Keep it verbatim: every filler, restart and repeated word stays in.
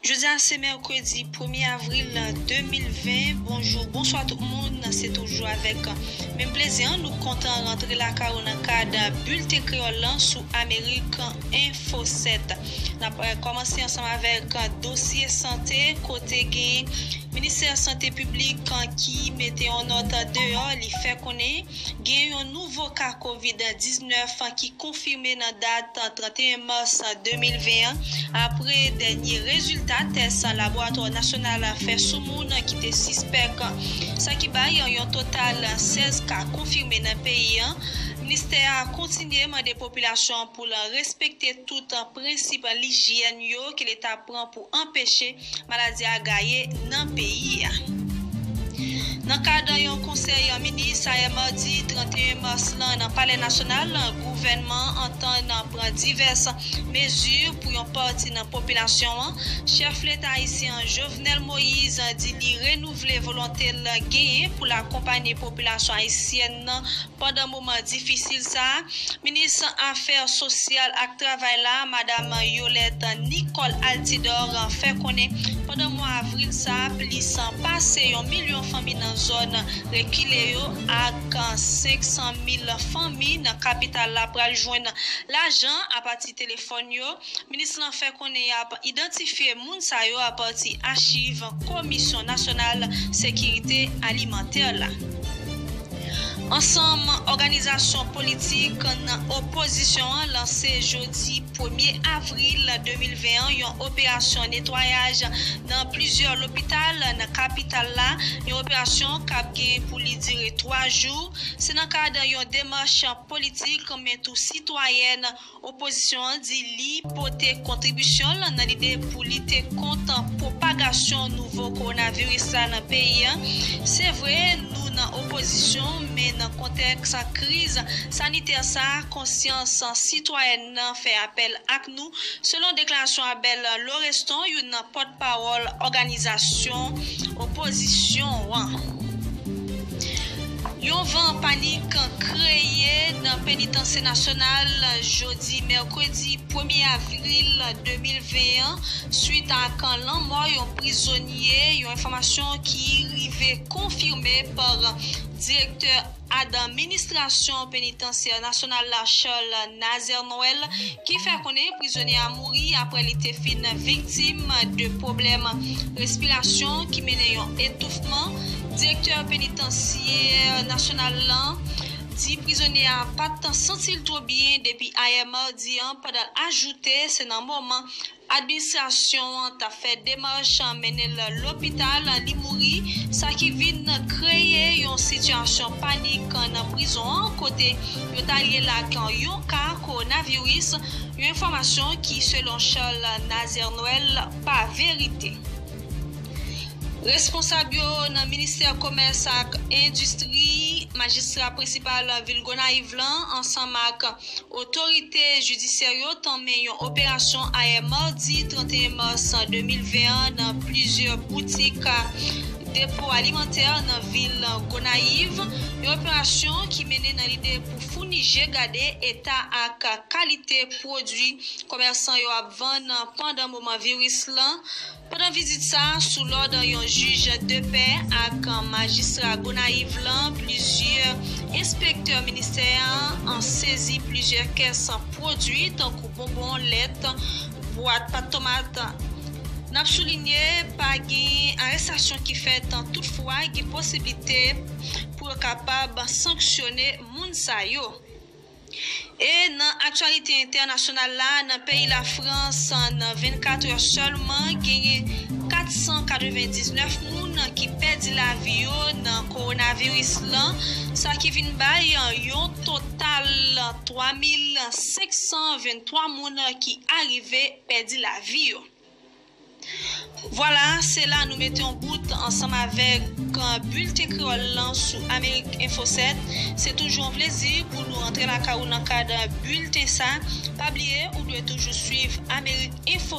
Jodi a se mèkredi premye avril de mil ven. Bonjou, bonswa tout moun. Se toujou avèk menm plezi an nou kontan rantre lakay ou nan kad bilten kreyòl lan sou Amerik Enfo sèt. N ap, eh, kòmanse ansanm avèk dosye sante, kote gen Ministè Sante Piblik ki mete yon nòt deyò, li fè konnen gen yon nouvo ka kovid diznèf ki konfime nan dat trannteyen mas de mil ven an, apre dènye rezilta tès laboratwa nasyonal fè sou moun ki te sispèk, sa ki bay yon total sèz ka konfime nan peyi an. Ministè a kontinye mande popilasyon an pou l respekte tout prensip lijyèn yo ke leta pran pou anpeche maladi a gaye nan peyi a. Nan kad yon konsèy minis ayè madi trannteyen mas lan nan Palè Nasyonal, gouvènman an antann pran divès mezi pou yon pati nan popilasyon an. Chèf leta ayisyen an, Jovenel Moïse, di li renouvle volonte l genyen pou l akonpanye popilasyon ayisyèn nan pandan moman difisil sa a. Minis Afè Sosyal ak Travay la, Madam Yolette Nicole Altidor, fè konnen pandan mwa avril sa a, plis pase yon milyon fanmi nan zòn rekile yo ak senk san mil fanmi nan kapital la pral jwenn lajan apati telefòn yo. Minis lan fè konnen y ap idantifye moun sa yo apati achiv Komisyon Nasyonal Sekirite Alimantè la. Ansanm òganizasyon politik nan opozisyon an lanse jodi premye avril de mil ven an yon operasyon netwayaj nan plizyè lopital nan kapital la, yon operasyon k ap gen pou li dire twa jou. Se nan kad yon demach politik, men tou sitwayèn. Opozisyon an di li pote kontribisyon l nan lide pou lite kont pwopagasyon nouvo kowonaviris la nan peyi a. Se vre, nou nan opozisyon, men nan kontèks kriz sanitè sa a, konsyans sitwayèn nan fè apèl ak nou, selon deklarasyon Abel Loreston, youn nan pòtpawòl òganizasyon opozisyon an. Yon van panik kreye nan Penitansye Nasyonal jodi mèkredi premye avril de mil ven an, swit ak lanmò yon prizonye, yon enfòmasyon ki rive konfime pa direktè administrasyon Penitansye Nasyonal la, Charles Nazaire Noël, ki fè konnen prizonye a mouri apre li te fin viktim de pwoblèm respirasyon ki mennen yon etoufman. Direktè Penitansye Nasyonal lan di prizonye a pa t santi l twò byen depi ayè madi an, pandan l ajoute se nan moman administrasyon an t ap fè demach mennen l lopital, li mouri, sa ki vin kreye yon sitiyasyon panik nan prizon an, kote yo ta lye l ak yon ka kowonaviris, yon enfòmasyon ki, selon Charles Nazaire Noël, pa verite. Responsab yo nan Ministè Komès ak Endistri, majistra prensipal vil Gonayiv lan, ansanm ak otorite jidisyè yo tanmen yon operasyon ayè madi trannteyen mas de mil ven an nan plizyè boutik depo alimantè nan vil Gonayiv. Yon operasyon ki mennen nan lide pou founi je gade eta ak kalite pwodui komèsan yo ap vann pandan moman viris lan. Pandan vizit sa a, sou lòd yon jij de pè ak majistra Gonayiv lan, plizyè enspektè ministè a an sezi plizyè kès pwodui tankou bonbon, lèt, bwat pat tomat. N ap soulinye, pa gen arestasyon ki fèt, toutfwa, gen posiblite pou yo kapab sanksyone moun sa yo. E nan aktyalite entènasyonal la, nan peyi Lafrans, nan vennkat è sèlman, genyen kat san katrevendiznèf moun ki pèdi lavi yo nan kowonaviris lan, sa ki vin bay yon total twa mil senk san venntwa moun ki arive pèdi lavi yo. Vwala, se la nou mete yon bout ansanm avèk, euh, bilten kreyòl lan sou Amerik Enfo sèt. Se toujou yon plezi pou nou rantre lakay ou nan kad bilten sa. Pa bliye, ou dwe toujou swiv Amerik Enfo